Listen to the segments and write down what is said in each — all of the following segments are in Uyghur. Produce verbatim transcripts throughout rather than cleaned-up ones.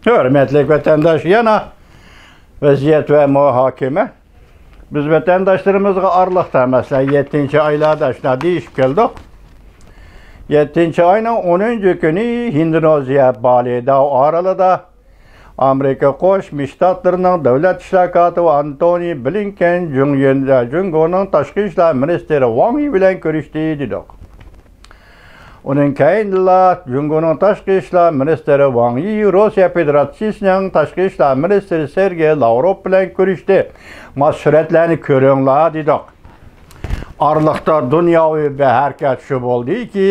ھۆرمەتلىك ۋەتەنداش، يەنە ۋەزىيەت ۋە مۇھاكىمە. بىز ۋەتەنداشلىرىمىزغا ئارىلىقتا، مەسىلەن، يەتتىنچى ئايلاردا شۇنداق دېيىشىپ كەلدۇق. يەتتىنچى ئاينىڭ ئونىنچى كۈنى ھىندونېزىيە بالى داۋ ئارىلىدا ئامېرىكا قوشما شتاتلىرىنىڭ دۆلەت ئىشلار كاتىپى ئانتونى بلىنكېن جۇڭيىن-، جۇڭگونىڭ تاشقى ئىشلار مىنىستىرى ۋاڭ يى بىلەن كۆرۈشتى دېدۇق. ئۇنىڭ كەينىدىلا جۇڭگونىڭ تاشقى ئىشلار مىنىستىرى ۋاڭ يى روسىيە فېدېراتسىيىسىنىڭ تاشقى ئىشلار مىنىستىرى سېرگېي لاۋروف بىلەن كۆرۈشتى. مانا سۈرەتلەرنى كۆرۈڭلار دېدۇق. ئارىلىقتا دۇنياۋى بىر ھەرىكەت شۇ بولدىكى،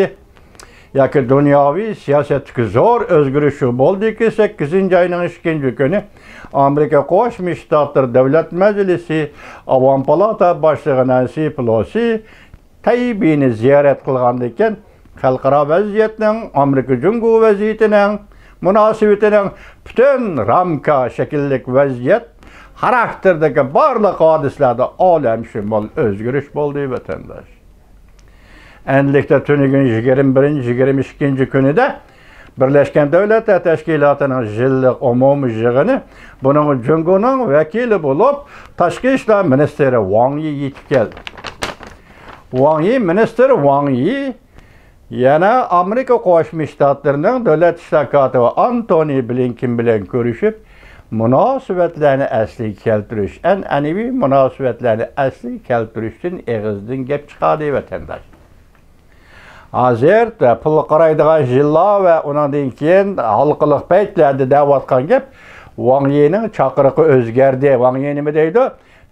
ياكى دۇنياۋى سىياسەتتىكى زور ئۆزگىرىش شۇ بولدىكى، سەككىزىنچى ئاينىڭ ئىككىنچى كۈنى ئامېرىكا قوشما شتاتلىرى دۆلەت مەجلىسى ئاۋام پالاتا باشلىقى نەنسى پېلوسى تەيبېينى زىيارەت قىلغاندىن كېيىن، خەلقئارا ۋەزىيەتنىڭ، ئامېرىكا جۇڭگو ۋەزىيىتىنىڭ مۇناسىۋىتىنىڭ پۈتۈن رامكا شەكىللىك ۋەزىيەت خاراكتېرىدىكى بارلىق ھادىسىلەردە ئالەمشۇمۇل ئۆزگىرىش بولدى، ۋەتەنداش. ئەنلىكتە تۈنۈگۈن يىگىرمە بىرىنچى، يىگىرمە ئىككىنچى كۈنىدە بىرلەشكەن دۆلەتلەر تەشكىلاتىنىڭ يىللىق ئومۇمىي يىغىنى، بۇنىڭغا جۇڭگونىڭ ۋەكىلى بولۇپ تاشقى ئىشلار مىنىستىرى ۋاڭ يى يېتىپ كەلدى. ۋاڭ يى، مىنىستىر ۋاڭ يى يەنە ئامېرىكا قوشما شتاتلىرىنىڭ دۆلەت ئىشلار كاتىپى ئانتونى بلىنكېن بىلەن كۆرۈشۈپ، مۇناسىۋەتلەرنى ئەسلىگە كەلتۈرۈش، ئەنئەنىۋى مۇناسىۋەتلەرنى ئەسلىگە كەلتۈرۈشتىن ئېغىزدىن گەپ چىقاردى، ۋەتەنداش. ھازىر پۇلغا قارايدىغان يىللار ۋە ئۇنىڭدىن كېيىن ھالقىلىق پەيتلەردە دەۋاتقان گەپ، ۋاڭ يىنىڭ چاقىرىقى ئۆزگەردى. ۋاڭ يى نېمە دەيدۇ؟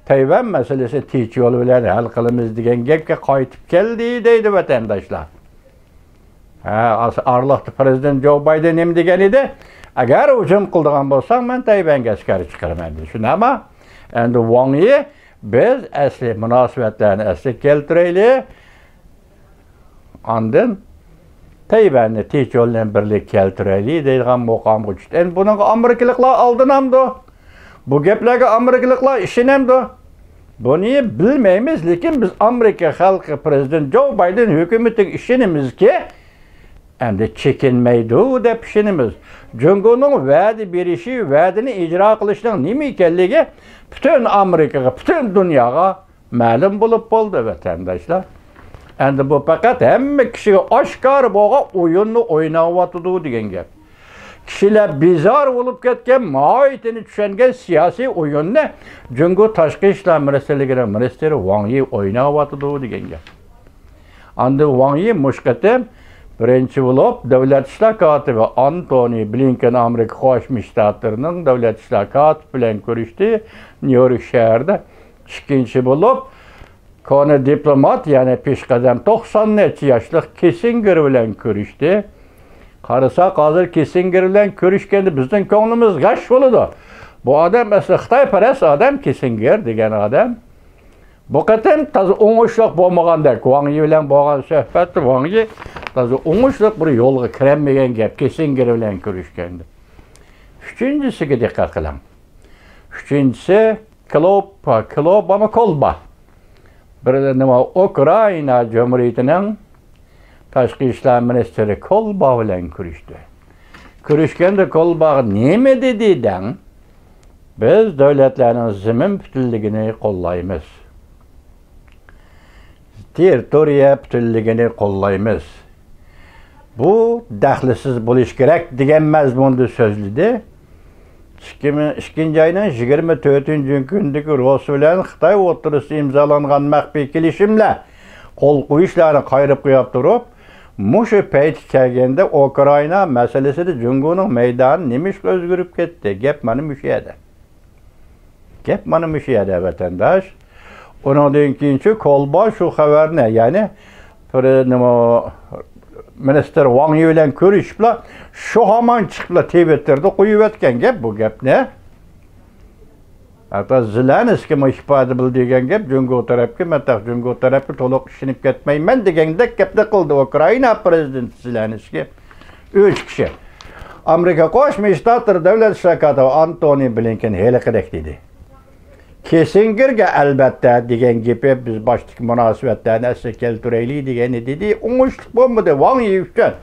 تەيۋەن مەسىلىسىنى تىنچ يول بىلەن ھەل قىلىمىز دېگەن گەپكە قايتىپ كەلدى دەيدۇ، ۋەتەنداشلار. ھە، ئاس-، ئارىلىقتا پىرېزىدېنت جو بايدېن نېمە دېگەن ئىدى؟ «ئەگەر ھۇجۇم قىلىدىغان بولساڭ، مەن تەيۋەنگە ئەسكەر چىقىرىمەن» دېدى. شۇنداقمۇ؟ ئەمدى ۋاڭ يى، «بىز ئەسلى مۇناسىۋەتلەرنى ئەسلىگە كەلتۈرەيلى، ئاندىن تەيۋەننى تىنچ يول بىلەن بىرلىككە كەلتۈرەيلى» دەيدىغان مۇقامغا چۈشتى. ئەمدى بۇنىڭغا ئامېرىكىلىقلار ئالدىنامدۇ؟ بۇ گەپلەرگە ئامېرىكىلىقلار ئىشىنەمدۇ؟ بۇنى بىلمەيمىز، لېكىن بىز ئامېرىكا خەلقى، پىرېزىدېنت جو بايدېن ھۆكۈمىتىگە ئىشىنىمىزكى، ئەمدى چېكىنمەيدۇ دەپ ئىشىنىمىز. جۇڭگونىڭ ۋەدە بېرىشى، ۋەدىنى ئىجرا قىلىشنىڭ نېمە ئىكەنلىكى پۈتۈن ئامېرىكىغا، پۈتۈن دۇنياغا مەلۇم بولۇپ بولدى، ۋەتەنداشلار. ئەمدى بۇ پەقەت ھەممە كىشىگە ئاشكارا بولغان ئويۇننى ئويناۋاتىدۇ دېگەن گەپ. كىشىلەر بىزار بولۇپ كەتكەن، ماھىيىتىنى چۈشەنگەن سىياسىي ئويۇننى جۇڭگو تاشقى ئىشلار مىنىستىرلىكىنىڭ مىنىستىرى ۋاڭ يى ئويناۋاتىدۇ دېگەن گەپ. ئاندىن ۋاڭ يى مۇشۇ قېتىم بىرىنچى بولۇپ دۆلەت ئىشلار كاتىپى ئانتونى بلىنكېن، ئامېرىكا قوشما شتاتلىرىنىڭ دۆلەت ئىشلار كاتىپى بىلەن كۆرۈشتى نيۇ يورك شەھىرىدە. ئىككىنچى بولۇپ كونا دىپلومات، يەنى پېشقەدەم توقسان نەچچە ياشلىق كىسسىنگېر بىلەن كۆرۈشتى. قارىساق، ھازىر كىسسىنگېر بىلەن كۆرۈشكەندە بىزنىڭ كۆڭلىمىز غەش بولىدۇ. بۇ ئادەم ئەسلى خىتايپەرەس ئادەم، كىسسىنگېر دېگەن ئادەم. بۇ قېتىم تازا ئوڭۇشلۇق بولمىغاندەك، ۋاڭ يى بىلەن بولغان سۆھبەتتە ۋاڭ يى تازا ئوڭۇشلۇق بىر يولغا كىرەلمىگەن گەپ، كىسسىنگېر بىلەن كۆرۈشكەندە. ئۈچىنچىسىگە دىققەت قىلىڭ. ئۈچىنچىسى، كلوب، كلوب ئەمما كولبا. بىر نېمە، ئۇكرائىنا جۇمھۇرىيىتىنىڭ تاشقى ئىشلار مىنىستىرى كولبا بىلەن كۆرۈشتى. كۆرۈشكەندە كولباغا نېمە دېدى دەڭ؟ «بىز دۆلەتلەرنىڭ زېمىن پۈتۈنلۈكىنى قوللايمىز. تېررىتورىيە پۈتۈنلۈكىنى قوللايمىز. بۇ دەخلىسىز بولۇشى كېرەك» دېگەن مەزمۇندا سۆزلىدى. ئىككى مىڭ، ئىككىنچى ئاينىڭ يىگىرمە تۆتىنچى كۈنىدىكى روس بىلەن خىتاي ئوتتۇرىسىدا ئىمزالانغان مەخپىي كېلىشىملەر، قول قويۇشلارنى قايرىپ قويۇپ تۇرۇپ، مۇشۇ پەيتكە كەلگەندە ئۇكرائىنا مەسىلىسىدە جۇڭگونىڭ مەيدانى نېمىشقا ئۆزگىرىپ كەتتى؟ گەپ مانا مۇشۇ يەردە. گەپ مانا مۇشۇ يەردە، ۋەتەنداش. ئۇنىڭدىن كېيىنچە كولبا شۇ خەۋەرنى، يەنى بىر نېمە، مىنىستىر ۋاڭ يى بىلەن كۆرۈشۈپلا، شۇ ھامان چىقىپلا تىۋىتتېردا قويۇۋەتكەن گەپ بۇ گەپنى. ھەتتا زېلېنسكىيمۇ ئىپادە بىلدۈرگەن گەپ، جۇڭگو تەرەپكە، مەن تېخى جۇڭگو تەرەپكە تولۇق ئىشىنىپ كەتمەيمەن دېگەندەك گەپنى قىلدى ئۇكرائىنا پىرېزىدېنتى زېلېنسكىي. ئۈچ كىشى. ئامېرىكا قوشما شتاتلىرى دۆلەت ئىشلار كاتىپى ئانتونى بلىنكېن ھېلىقىدەك دېدى. كىسسىنگېرگە ئەلۋەتتە دېگەن گېپى، بىز باشتىكى مۇناسىۋەتلەرنى ئەسلىگە كەلتۈرەيلى دېگەننى دېدى، ئوڭۇشلۇق بولمىدى ۋاڭ يى ئۈچۈن.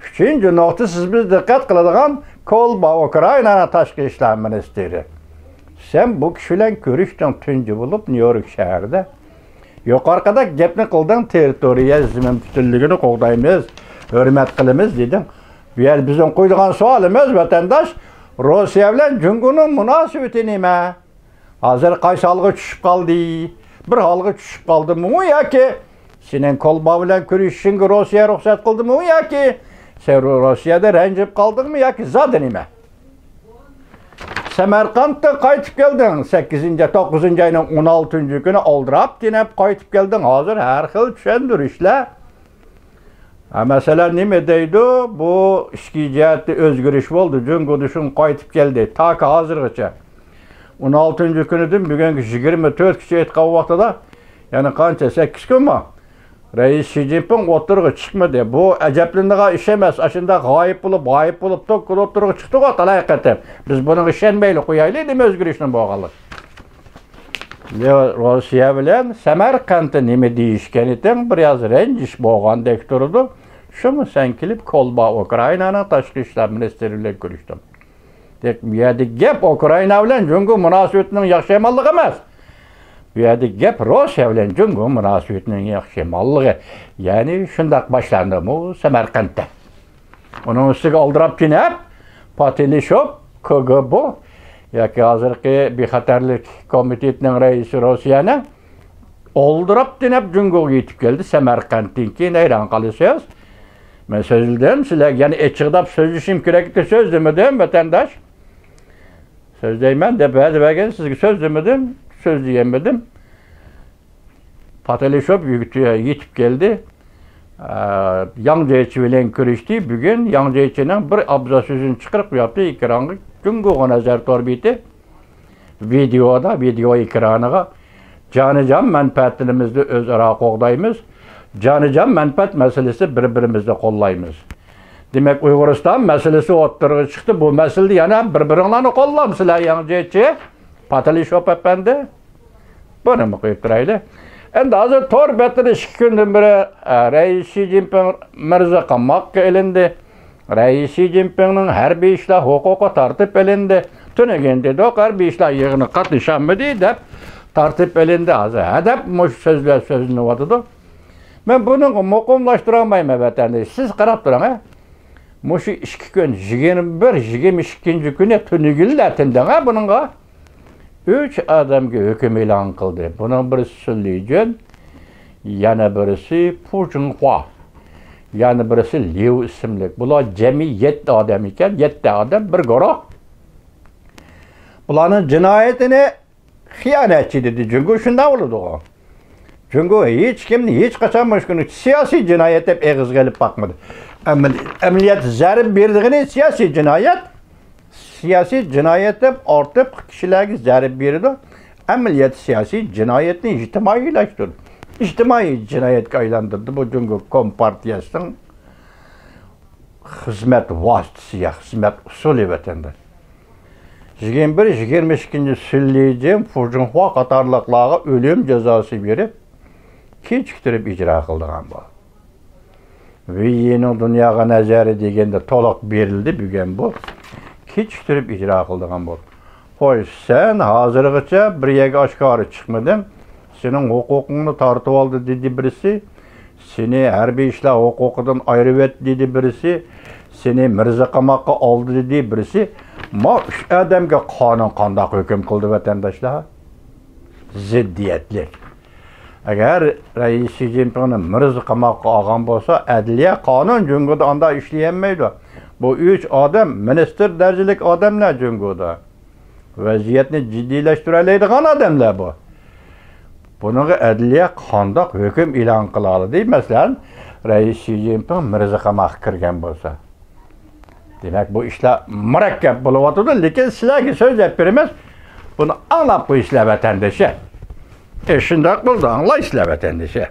ئۈچىنچى نۇقتا، سىز بىز دىققەت قىلىدىغان كولبا، ئۇكرائىنانىڭ تاشقى ئىشلار مىنىستىرى. سەن بۇ كىشى بىلەن كۆرۈشتۈڭ تۇنجى بولۇپ نيۇ يورك شەھىرىدە. يۇقىرىقىدەك گەپنى قىلدىڭ، تېررىتورىيە، زېمىن پۈتۈنلۈكىنى قوغدايمىز، ھۆرمەت قىلىمىز دېدىڭ. بۇ يەردە بىزنىڭ قويىدىغان سوئالىمىز، ۋەتەنداش، روسىيە بىلەن جۇڭگونىڭ مۇناسىۋىتى نېمە؟ ھازىر قايسى ھالغا چۈشۈپ قالدى؟ بىر ھالغا چۈشۈپ قالدىمۇ ياكى سېنىڭ كولبا بىلەن كۆرۈشۈشۈڭگە روسىيە رۇخسەت قىلدىمۇ ياكى سەن روسىيەدە رەنجىپ قالدىڭمۇ ياكى زادى نېمە؟ سەمەرقەنتتىن قايتىپ كەلدىڭ. سەككىزىنچى، توققۇزىنچى ئاينىڭ ئون ئالتىنچى كۈنى ئالدىراپ تېنەپ قايتىپ كەلدىڭ. ھازىر ھەر خىل چۈشەندۈرۈشلەر. ھە، مەسىلەن، نېمە دەيدۇ؟ بۇ ئىچكى جەھەتتە ئۆزگىرىش بولدى. جۇڭگو دېشۇن قايتىپ كەلدى. تاكى ھازىرغىچە. ئون ئالتىنچى كۈنىدىن بۈگۈنگە يىگىرمە تۆتكىچە ئېيتقان ۋاقتىدا، يەنى قانچە؟ سەككىز كۈنمۇ؟ رەئىس شى جىنپىڭ ئوتتۇرىغا چىقمىدى. بۇ ئەجەبلىنىدىغان ئىش ئەمەس. ئاشۇنداق غايىب بولۇپ، غايىب بولۇپ، توككىلا ئوتتۇرىغا چىقتىغۇ تالاي قېتىم. بىز بۇنىڭغا ئىشەنمەيلى قويايلى، نېمە ئۆزگىرىشنىڭ بولغانلىقى. يا، روسىيە بىلەن سەمەرقەنتتە نېمە دېيىشكەنىتىڭ، بىر ئاز رەنجىش بولغاندەك تۇرىدۇ. شۇمۇ سەن كېلىپ كولبا ئۇكرائىنانىڭ تاشقى ئىشلار مىنىستىرى بىلەن كۆرۈشتۈڭ. دېمەك، بۇ يەردە گەپ ئۇكرائىنا بىلەن جۇڭگو مۇناسىۋىتىنىڭ ياخشى يامانلىقى ئەمەس. بۇ يەردە گەپ روسىيە بىلەن جۇڭگو مۇناسىۋىتىنىڭ ياخشى يامانلىقى. يەنى شۇنداق باشلاندىمۇ سەمەرقەنتتە. ئۇنىڭ ئۈستىگە ئالدىراپ تېنەپ، پاتېلشوپ، كىگېبې ياكى ھازىرقى بىخەتەرلىك كومىتېتىنىڭ رەئىسى روسىيەنىڭ ئالدىراپ تېنەپ جۇڭگوغا يېتىپ كەلدى. سەمەرقەنتتىن كېيىن ھەيران قالىسىز. مەن سۆزلىدىم، سىلەرگە يەنە ئېچىقلاپ سۆزلىشىم كېرەك دەپ سۆزلىمىدىم، ۋەتەنداش. سۆزلەيمەن دەپ ۋەدە بەرگەن سىزگە سۆزلىمىدىم، سۆزلىيەلمىدىم. پاتېلشوپ يېتىپ كەلدى. ئە، ياڭ جيېچى بىلەن كۆرۈشتى. بۈگۈن ياڭ جيېچىنىڭ بىر ئابزاس سۆزىنى چىقىرىپ قويۇپتۇ ئېكرانغا. جۇڭگوغا نەزەر تور بېتى. ۋىدېئودا، ۋىدېئو ئېكرانىغا جانىجان مەنپەئەتلىرىمىزنى ئۆزئارا قوغدايمىز. جانىجان مەنپەئەت مەسىلىسى بىر-بىرىمىزنى قوللايمىز. دېمەك، ئۇيغۇرىستان مەسىلىسى ئوتتۇرىغا چىقتى. بۇ مەسىلىدە يەنە بىر-بىرىڭلارنى قوللامسىلەر، ياڭ جيېچى، پاتېلشوپ ئەپەندى؟ بۇنىمۇ قويۇپ تۇرايلى. ئەمدى ھازىر تور بەتلىرى ئىككى كۈندىن بېرى، ئە، رەئىس شى جىنپىڭ مىرزا قاماققا ئېلىندى. رەئىس شى جىنپىڭنىڭ ھەربىي ئىشلار ھوقۇقى تارتىپ ئېلىندى. تۈنۈگۈن دېدۇق، ھەربىي ئىشلار يىغىنىغا قاتنىشالمىدى دەپ تارتىپ ئېلىندى. ھازىر ھەدەپ مۇشۇ سۆزلەر سۆزلىنىۋاتىدۇ. مەن بۇنىڭغا مۇقىملاشتۇرالمايمەن، ۋەتەنداش. سىز قاراپ تۇرۇڭ، ھە. مۇشۇ ئىككى كۈن، يىگىرمە بىر، يىگىرمە ئىككىنچى كۈنى تۈنۈگۈنلا تىندىڭ، ھە، بۇنىڭغا. ئۈچ ئادەمگە ھۆكۈم ئېلان قىلدى. بۇنىڭ بىرسى سۈن لىجۈن، يەنە بىرسى پۇ جىڭخۇا، يەنە بىرسى ليۇ ئىسىملىك. بۇلار جەمئىي يەتتە ئادەم ئىكەن، يەتتە ئادەم بىر گۇرۇھ. بۇلارنىڭ جىنايىتىنى خىيانەتچى دېدى. جۇڭگو شۇنداق بولىدىغۇ. جۇڭگو ھېچكىمنى ھېچقاچان مۇشۇ كۈنى سىياسىي جىنايەت دەپ ئېغىزغا ئېلىپ باقمىدى. ئەمەل-، ئەمەلىيەتتە زەربە بېرىدىغىنى سىياسىي جىنايەت. سىياسىي جىنايەت دەپ ئارتۇق كىشىلەرگە زەربە بېرىدۇ. ئەمەلىيەتتە سىياسىي جىنايەتنى ئىجتىمائىيلاشتۇردى. ئىجتىمائىي جىنايەتكە ئايلاندۇردى بۇ جۇڭگو كومپارتىيەسىنىڭ خىزمەت ۋاسىتىسى يا خىزمەت ئۇسۇلى ۋەتەندە. يىگىرمە بىر، يىگىرمە ئىككىنچى سۈن لىجۈن، فۇ جىنخۇا قاتارلىقلارغا ئۆلۈم جازاسى بېرىپ، كېچىكتۈرۈپ ئىجرا قىلىدىغان بولدى. ۋېييىنىڭ دۇنياغا نەزەرى دېگەندە تولۇق بېرىلدى، بۈگۈن بۇ كېچىكتۈرۈپ ئىجرا قىلىدىغان بولدى. خوش، سەن ھازىرغىچە بىر يەرگە ئاشكارا چىقمىدىڭ. سېنىڭ ھوقۇقۇڭنى تارتىۋالدى دېدى بىرسى. سېنى ھەربىي ئىشلار ھوقۇقىدىن ئايرىۋەتتى دېدى بىرسى. سېنى مىرزا قاماققا ئالدى دېدى بىرسى. ما ئۈچ ئادەمگە قانۇن قانداق ھۆكۈم قىلدى، ۋەتەنداشلار؟ زىددىيەتلىك. ئەگەر رەئىس شى جىنپىڭنى مىرزا قاماققا ئالغان بولسا، ئەدلىيە قانۇن جۇڭگودا ئانداق ئىشلىيەلمەيدۇ. بۇ ئۈچ ئادەم مىنىستىر دەرىجىلىك ئادەملەر جۇڭگودا. ۋەزىيەتنى جىددىيلەشتۈرەلەيدىغان ئادەملەر بۇ. بۇنىڭغا ئەدلىيە قانداق ھۆكۈم ئېلان قىلالىدى؟ مەسىلەن، رەئىس شى جىنپىڭ مىرزا قاماققا كىرگەن بولسا. دېمەك، بۇ ئىشلار مۇرەككەپ بولۇۋاتىدۇ، لېكىن سىلەرگە سۆزلەپ بېرىمىز، بۇنى ئاڭلاپ قويۇشلار ۋەتەندىشى. ئە، شۇنداق بولدى، ئاڭلايسىلەر ۋەتەندىشى.